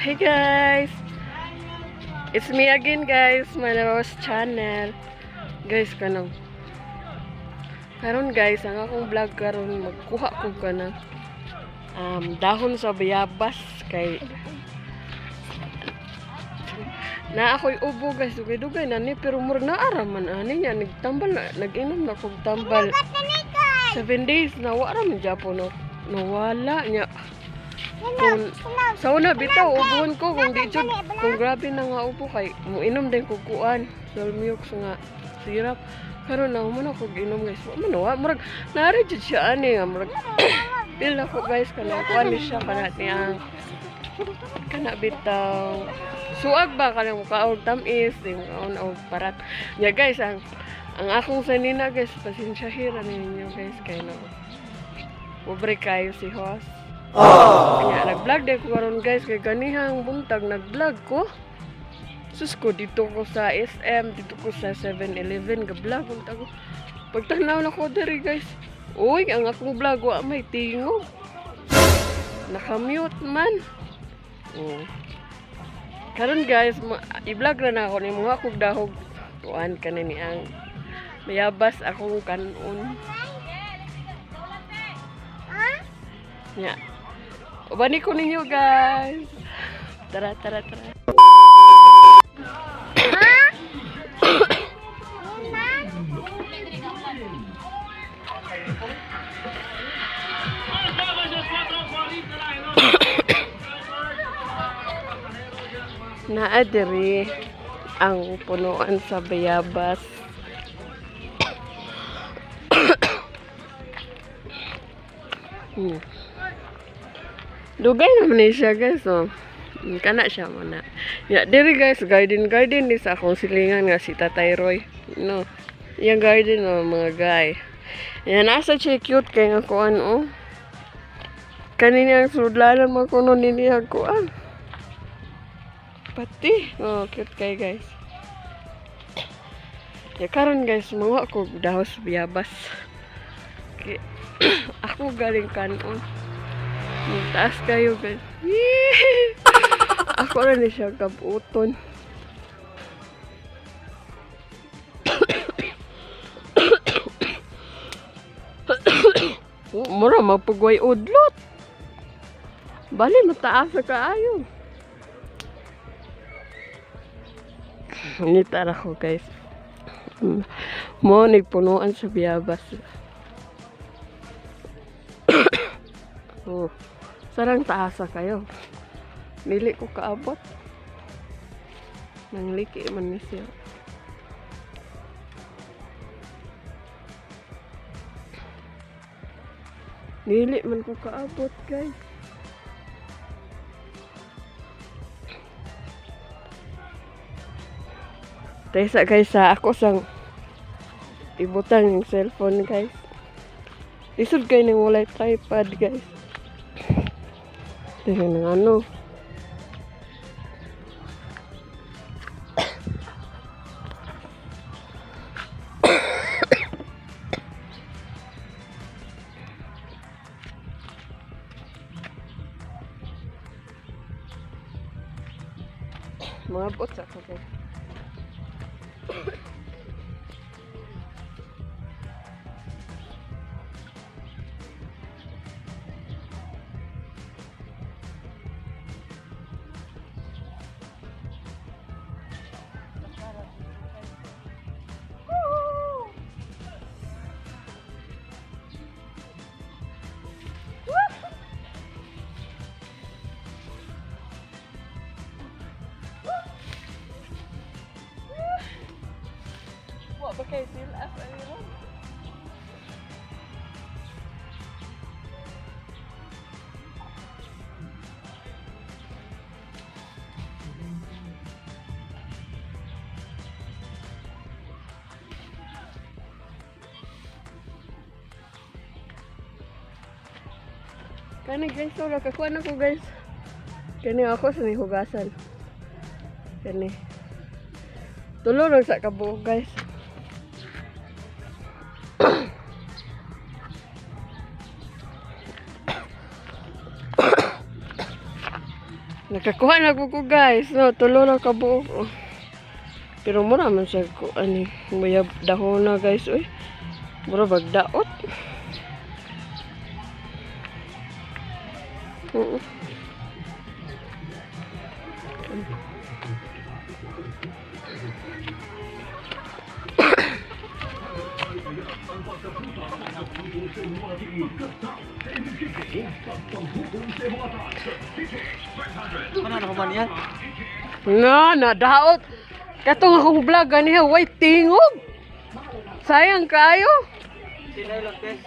Hey guys! It's me again guys, Manaros Channel. Guys, kanang karon guys, ang akong vlog karon magkuha ko kanang dahon sa bayabas kay na ako'y ubo guys, dugay-dugay na ni pero murag naara man ani niya nagtambal na, nag-inom na kog tambal 7 days na wa ra man japon no nawala niya. Kung sa una bitaw ubuhon ko kung di jud kung grabe na nga ubo kay muinom din kog kuan Solmux nga syrup karon na mo na kog inom guys, wa man wa murag naari jud siya ani nga murag feel na ko guys kanang kuan ni siya kana niyang kana bitaw suag ba kanang mukaog tamis di mukaon og parat nya guys. Ang akong sanina guys, pasensya ninyo guys kay no pobre kayo si host. Kanya nag-vlog din ko karon guys kay ganihang buntag nag-vlog ko. Sus ko dito ko sa SM, dito ko sa 7-Eleven ga-vlog unta ko. Pagtanaw na ko diri guys. Uy, ang akong vlog wa may tingog. Naka-mute man. Oh. Karon guys, i-vlog ra na ako ni mga kog dahog kuan kani ni ang mayabas akong kanon. Nya. Ubani ko ninyo guys. Tara, tara, tara. Naa diri ang punuan sa bayabas. Dugay naman ni siya guys, oh. Kana siya muna. Ya, diri guys, garden garden ni sa akong silingan nga si Tatay Roy. No. Yang garden oh, mga guy. Yan nasa siya cute kay nga kuan oh. Kanina ang sudlanan mo kuno nini kuan. Pati, oh, cute kay guys. Ya karon guys, mga ko dahos biyabas. Okay. Ako galing kanon. Taas kayo guys. Ako na ni siya kabuton. Oh, mura mapugway udlot. Bali mataas sa kaayo. Nitara ko guys. Mo nagpunuan sa biyabas. Oh, sarang taasa kayo. Dili ko kaabot. Nangliki man ni siya. Dili man ko kaabot guys. Taysa guys sa ako sang ibutang yung cellphone guys. Lisod kayo nang walay tripod guys. Tingnan ng ano. Mga bot sa ako guys. Wa ba kay silas ayun? Kani guys, wala kakuha na ko guys. Kani ako sa hugasan. Kani. Tulo lang sa kabuok guys. Nakakuha na ko, guys. No, tulo na ka buok. Oh. Pero mura man siya ko ani muyab dahon na, guys, uy. Mura bag daot. Oo. Ano na man yan? Na, na daot. Katong akong vlog ganiha way tingog. Sayang kaayo. Sinay lang, test.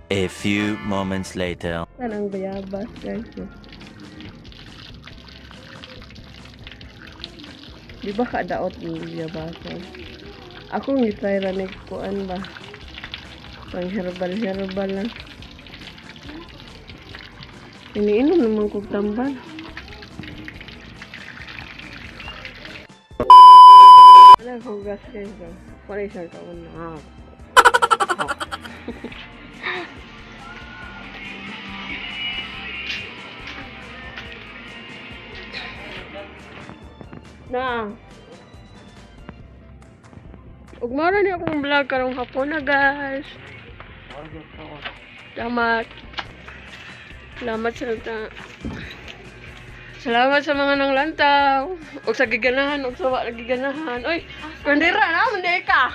A few moments later. Kanang bayabas, guys. Oh. Di ba kadaot ng bayabasan? Ako ngi-try ra ni kuan ba. Pang herbal herbal lang. Iniinom naman kog tambal. Wala hugas, guys. Oh. Wala isang taon na. Na. Ug mao ra ni akong vlog karong hapon na, guys. Salamat. Salamat sa Salamat sa mga nanglantaw. Ug sa giganahan, ug sa wa giganahan. Oy, kandira na man di ka.